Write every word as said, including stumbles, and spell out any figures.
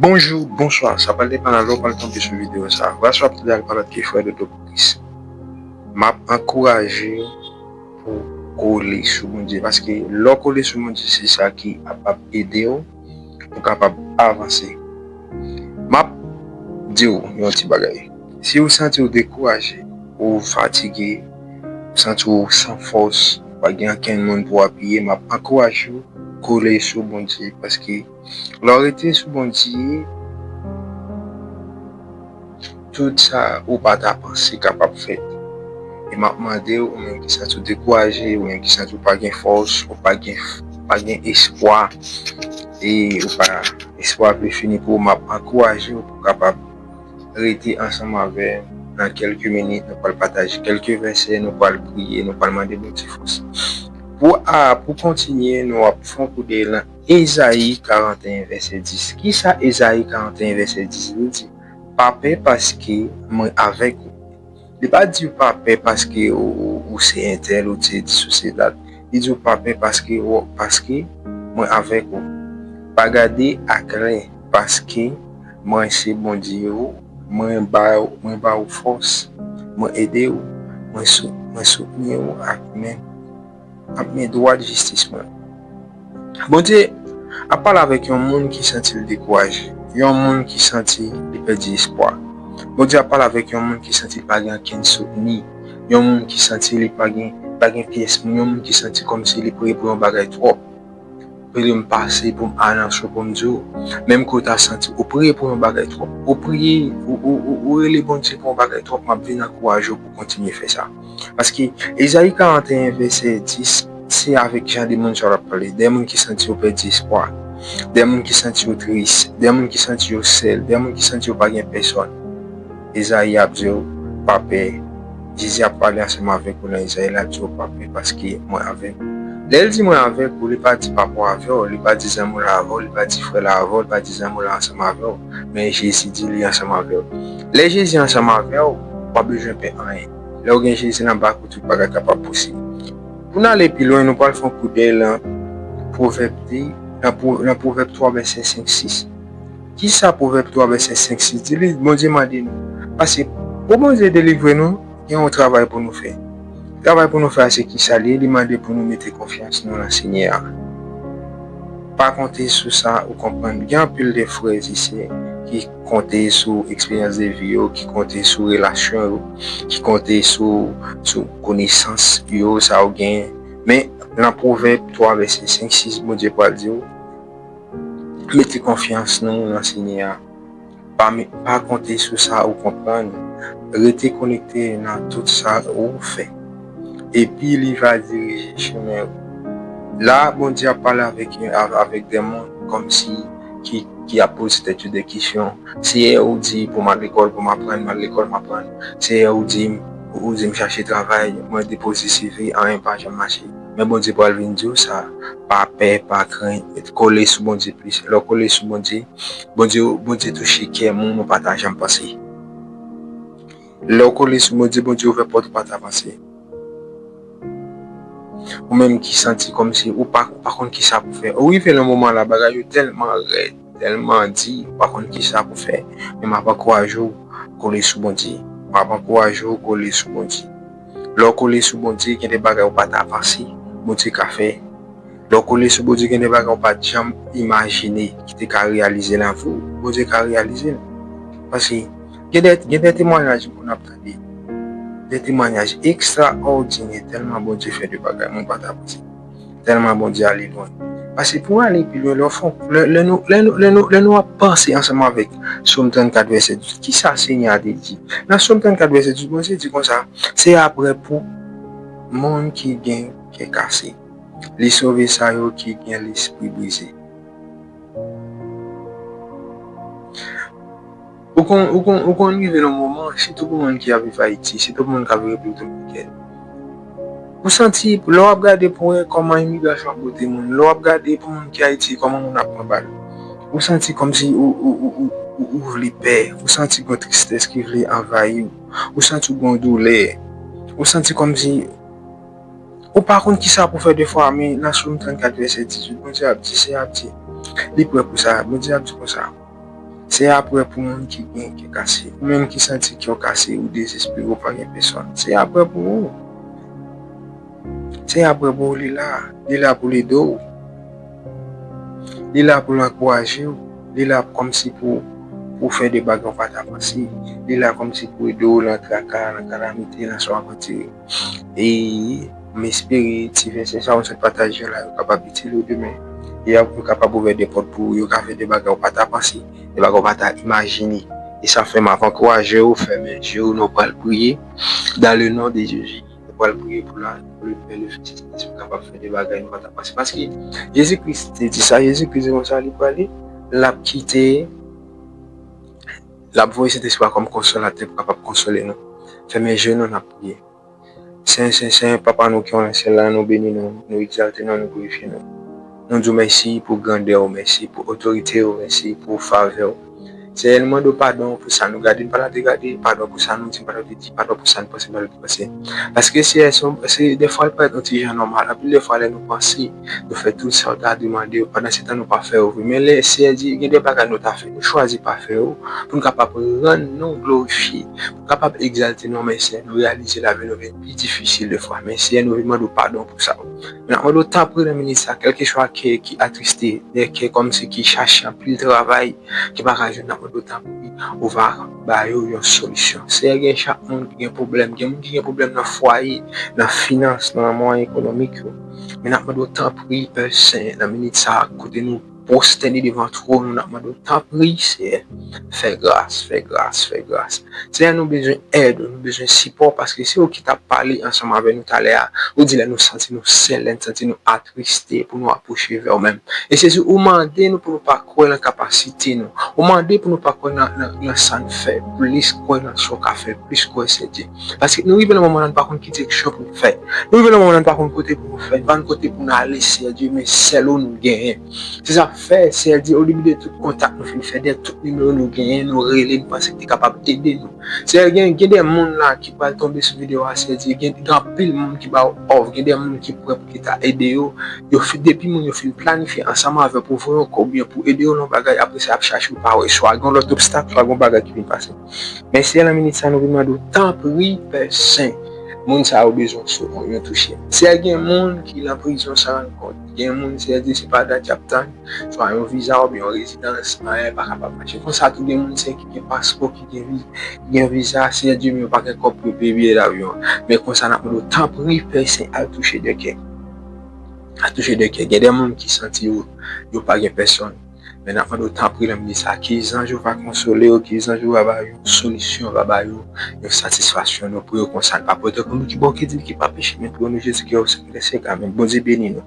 Bonjou, bonswa, sa pral depann a lè w pral tonbe sou videyo sa. Vwasi w ap tande a pa lòt ke frè Dodo Maurice. M ap ankouraje w pou w kole sou Bondye, paske lè w kole sou Bondye, se sa ki ap, ap ede w pou w kapab avanse. M ap di w yon ti bagay. Si w santi w dekouraje, ou fatige, ou santi w san fòs, ou pa gen okenn moun pou w apiye, m ap ankouraje w kole sou Bondye, paske lè w rete sou Bondye, tout sa ou pa ta panse kapab fèt. E m ap mande w, ou menm ki santi w dekouraje, ou menm ki santi w pa gen fòs, ou pa gen, pa gen espwa, e ou pa, espwa vle fini pou ou, m ap ankouraje w pou w kapab rete ansanm avè m nan kèlke minit. Nou pral pataje kèlke vèsè, nou pral priye, nou pral mande Bondye fòs. Pou, a, pou kontinye, nou ap fè yon kout dèyè nan Ezayi karant e en, vèsè dis. Kisa Ezayi karant e en, vèsè dis li di? Pa pè, paske mwen avèk ou. Li pa di w pa pè paske ou, ou, ou se entèl, ou se dis, ou se dat. Li di w pa pè paske, ou, paske mwen avèk ou. Pa gade ak lè, paske mwen se Bondye ou, mwen ba, mwen ba ou fòs, mwen ede w, mwen sou, mwen soutni w ak men, ak men dwat jistis mwen. Bondye ap pale avèk yon moun ki santi l dekouraje, yon moun ki santi li pèdi espwa. Bondye ap pale avèk yon moun ki santi li pa gen okenn soutni, yon moun ki santi li pa gen, pa gen pyès moun, yon moun ki santi kòmsi li pre pou yon bagay twòp. Pede m pase pou m anonse w, pou m di w, menm ke w ta santi ou priye pou yon bagay twòp, ou priye, ou, ou, ou, ou rele Bondye pou yon bagay twòp, m ap vin ankouraje w pou w kontinye fè sa. Paske Ezayi karant e en, vèsè dis, se avèk jan de moun sa w ap pale, de moun ki santi yo pèdi espwa, de moun ki santi yo tris, de moun ki santi yo sèl, de moun ki santi yo pa gen pèsòn. Ezayi ap di w, pa pè. Jezi ap pale ansanm avèk ou nan Ezayi, l ap di w, pa pè, paske mwen avèk ou. Lè l di mwen avèk ou, li pa di papa w avè w, li pa di zanmi w la avè w, li pa di frè la avè w, li pa di zanmi w la ansanm avè w. Men Jezi di li ansanm avè w. Lè Jezi ansanm avè w, w pa bezwen pè anyen. Lè w gen Jezi nan bak ou, tout bagay kapab posib. Pou n ale pi lwen, nou pral fè yon kout dèyè nan Pwovèb de, nan Pwo-, nan Pwovèb twa, vèsè senk, sis. Kisa Pwovèb twa, vèsè senk, sis di li? Bondye mande nou. Paske pou Bondye delivre nou, gen yon travay pou nou fè. Travay pou nou fè a se kisa li ye? Li mande pou nou mete konfyans nou nan Senyè a. Pa konte sou sa ou konprann. Gen anpil de frè e sè ki konte sou eksperyans de vi yo, ki konte sou relasyon yo, ki konte sou, sou konesans yo, sa yo genyen. Men, nan Pwovèb twa, vèsè senk, sis, Bondye pral di w, mete konfyans nou nan Senyè a. Pa, pa konte sou sa ou konprann. Rete konekte nan tout sa ou fè. Epi li va dirije chemen ou. La, Bondye ap pale avèk, avèk de moun kòmsi ki, ki ap poze tèt yo de kesyon. Seyè, ou di pou m al lekòl, pou m aprann, m al lekòl, m aprann. Seyè, ou di m, ou di m chache travay, mwen depoze C V, anyen pa janm mache. Men Bondye pral vin di w sa, pa pè, pa krent, kole sou Bondye plis. Lè w kole sou Bondye, Bondye, Bondye touche kè moun ou pa ta janm panse. Lè w kole sou Bondye, Bondye ouvè pòt ou pa ta panse. Ou menm ki santi kòmsi ou pa, ou pa konn kisa pou fè. Ou rive nan moman la, bagay yo tèlman rèd, tèlman di, ou pa konn kisa pou fè. Men m ap ankouraje w, kole sou Bondye. M ap ankouraje w, kole sou Bondye. Lè w kole sou Bondye, gen de bagay ou pa ta panse Bondye ka fè. Lè w kole sou Bondye, gen de bagay ou pa t janm imajine ki te ka reyalize nan vi w, Bondye ka reyalize l. Paske gen de, gen de temwayaj moun ap tande, de temwayaj ekstraòdinè, tèlman Bondye fè de bagay moun pa ta panse, tèlman Bondye ale lwen. Paske pou ale pi lwen, lè w fè, lè, lè nou, lè nou, lè nou, lè nou ap panse ansanm avèk Sòm trannkat vèsè douz, kisa Senyè a te di? Nan Sòm trannkat vèsè douz, Bondye di konsa, se apre pou moun ki gen kè kase. Li sove sa yo ki gen lespri brize. Ou konn, ou konn, ou konn rive nan moman, sitou pou moun ki ap viv Ayiti, sitou pou moun k ap viv Repiblik Dominikèn. Ou santi, lè w ap gade pou w wè kòman imigrasyon ap bote moun, lè w ap gade pou moun ki Ayiti, kòman moun ap pran bal, ou santi kòmsi ou, ou, ou, ou, ou, ou vle pè, ou santi gon tristès ki vle anvayi w, ou santi gon doulè, ou santi kòmsi ou pa konn kisa pou fè defwa, men nan Sòm trannkat vèsè dizuit, Bondye ap di, se ap di, li prè pou sa, Bondye ap di konsa, Senyè a prè pou moun ki gen kè kase. Ou menm ki santi kè w kase, ou dezespere, ou pa gen pèsonn, Senyè a prè pou ou. Senyè a prè pou ou, li la. Li la pou l ede w. Li la pou l ankouraje w. Li la kòmsi pou, pou fè de bagay ou pa ta panse. Li la kòmsi pou ede w nan traka, nan kalamite, nan sa w ap andire. E m espere ti vèsè sa yo sot pataje la, yo kapab itil ou demen. E y ap, yo kapab ouvè de pòt pou ou, yo ka fè de bagay ou pa ta panse, de bagay ou pa ta imajine. E sa fè m ap ankouraje w, fèmen je w, nou pral priye. Dans le nom de Jésus, nou pral priye pou la, pou le Père, le Fils, Saint-Esprit kapab fè de bagay nou pa ta panse. Paske Jezi Kris te di sa, Jezi Kris di konsa, li prale, l ap kite, l ap voye Sentespri a kòm konsolatè pou kapab konsole nou. Fèmen je nou, n ap priye. Sen, sen, sen, Papa nou ki nan syèl la, nou beni nou, nou egzalte nou, nou glorifye nou. Nou di w mèsi pou grandè w, mèsi pou otorite w, mèsi pou favè w. Senyè, nou mande w padon pou sa nou gade, nou pa ta dwe gade, padon pou sa nou di, nou pa ta dwe di, padon pou sa nou panse, nou pa ta dwe panse. Paske, Senyè, se, se, defwa, l parèt yon ti jan nòmal. Anpil defwa, lè nou panse, nou fè tout sa w ta dwe mande yo, pandan se tan nou pa fè yo vre. Men lè Senyè di, gen de bagay nou ta fè, nou chwazi pa fè yo, pou nou kapab rann nou glorifye, pou nou kapab egzalte non, men Senyè, nou reyalize lavi nou vin pi difisil defwa. Men Senyè, nou vin mande w padon pou sa. Men n ap mande w tanpri nan minit sa, kèlkeswa kè ki atriste, de kè kòmsi ki chache anpil travay, ki pa ka jwenn, n ap mande w tanpri, ou va ba yo yon solisyon. Senyè, gen chak moun ki gen pwoblèm, gen moun ki gen pwoblèm nan fwaye, nan finans, nan mwayen ekonomik yo. Men n ap mande w tanpri, Pè Sen, nan minit sa, kote nou pwostène devan twòn ou, n ap mande w tanpri, Senyè, fè gras, fè gras, fè gras. Senyè, nou bezwen èd ou, nou bezwen sipò, paske se ou ki t ap pale ansanm avè nou talè a. Ou di lè nou santi nou sèl, lè nou santi nou atriste, pou nou apwoche vè w menm. E Jezi, ou mande nou pou nou pa kwè nan kapasite nou. Ou mande pou nou pa kwè nan, nan, nan sa n fè, plis kwè nan sa w ka fè, plis kwè, Senyè Dye. Paske nou rive nan moman la, nou pa konn ki direksyon pou nou fè. Nou rive nan moman la, nou pa konn kote pou nou fè, nou pa konn kote pou nou ale, Senyè Dye, men sèl ou nou genyen. Se sa k fè, Senyè Dye, o libi de tout kontak nou fin fè, de tout nimewo nou genyen, nou rele, nou panse ki te kapab ede nou. Senyè, gen, gen de moun la ki pral tonbe sou videyo a, Senyè Dye, gen, gen anpil moun ki ba w òf, gen de moun ki prè pou ki ta ede yo. Yo fin, depi moun yo fin planifye ansanm avè w pou voye yon kòb oubyen pou ede yo nan yon bagay, apre sa, y ap chache w pa wè, swa gen yon lòt obstak, swa gen yon bagay ki vin pase. Men Senyè, nan minit sa, nou vin mande w, tanpri, Pè Sen, moun sa yo bezwen w, yon touche. Senyè, gen moun ki nan prizon san rann kont. Gen moun, Senyè Dye, se pa dat y ap tann, swa yon viza oubyen yon rezidans, anyen pa kapab mache. Konsa tou, gen moun, Senyè, ki gen paspò, ki gen vi-, ki gen viza, Senyè Dye, men yo pa gen kòb pou yo peye biyè davyon an. Men konsa, n ap mande w, tanpri, Pè Sen, al touche de kè. Al touche de kè. Gen de moun ki santi yo, yo pa gen pèsonn. Men n ap mande w, tanpri, nan minit sa, ki zanj ou va konsole yo, ki zanj ou va ba yo yon solisyon, va ba yo yon satisfaksyon, non, pou yo konsa. N pa pote pou nou ki bon, ki di, ki pa peche, men pou nou, Jezi, ki yo, Senyè, Senyè, amèn. Bondye beni nou.